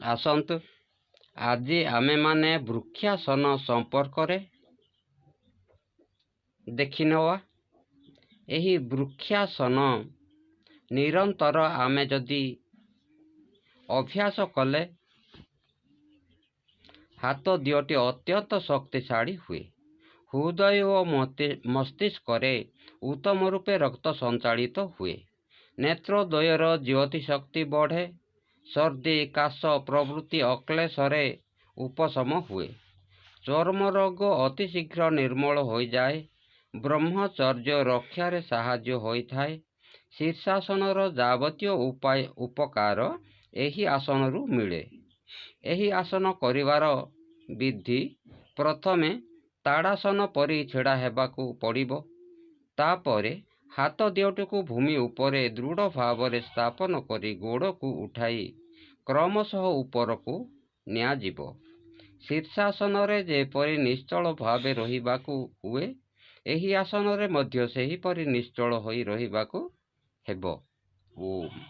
ଆସନ୍ତୁ, ଆଜି ଆମେମାନେ ବୃକ୍ଷାସନ ସମ୍ପର୍କରେ ଦେଖିନେବା। ଏହି ବୃକ୍ଷାସନ ନିରନ୍ତର ଆମେ ଯଦି ଅଭ୍ୟାସ କଲେ ହାତ ଦିଓଟି ଅତ୍ୟନ୍ତ ଶକ୍ତିଶାଳୀ ହୁଏ। ହୃଦୟ ଓ ମସ୍ତିଷ୍କରେ ଉତ୍ତମ ରୂପେ ରକ୍ତ ସଞ୍ଚାଳିତ ହୁଏ। ନେତ୍ରଦ୍ୱୟର ଜ୍ୟୋତି ଶକ୍ତି ବଢ଼େ। ସର୍ଦ୍ଦି, କାଶ ପ୍ରଭୃତି ଅକ୍ଳେଶରେ ଉପଶମ ହୁଏ। ଚର୍ମ ରୋଗ ଅତି ଶୀଘ୍ର ନିର୍ମୂଳ ହୋଇଯାଏ। ବ୍ରହ୍ମଚର୍ଯ୍ୟ ରକ୍ଷାରେ ସାହାଯ୍ୟ ହୋଇଥାଏ। ଶୀର୍ଷାସନର ଯାବତୀୟ ଉପାୟ ଉପକାର ଏହି ଆସନରୁ ମିଳେ। ଏହି ଆସନ କରିବାର ବିଧି: ପ୍ରଥମେ ତାଡ଼ାସନ ପରି ଛିଡ଼ା ହେବାକୁ ପଡ଼ିବ। ତାପରେ ହାତ ଦିଓଟିକୁ ଭୂମି ଉପରେ ଦୃଢ଼ ଭାବରେ ସ୍ଥାପନ କରି ଗୋଡ଼କୁ ଉଠାଇ କ୍ରମଶଃ ଉପରକୁ ନିଆଯିବ। ଶୀର୍ଷାସନରେ ଯେପରି ନିଶ୍ଚଳ ଭାବେ ରହିବାକୁ ହୁଏ, ଏହି ଆସନରେ ମଧ୍ୟ ସେହିପରି ନିଶ୍ଚଳ ହୋଇ ରହିବାକୁ ହେବ। ଓମ୍।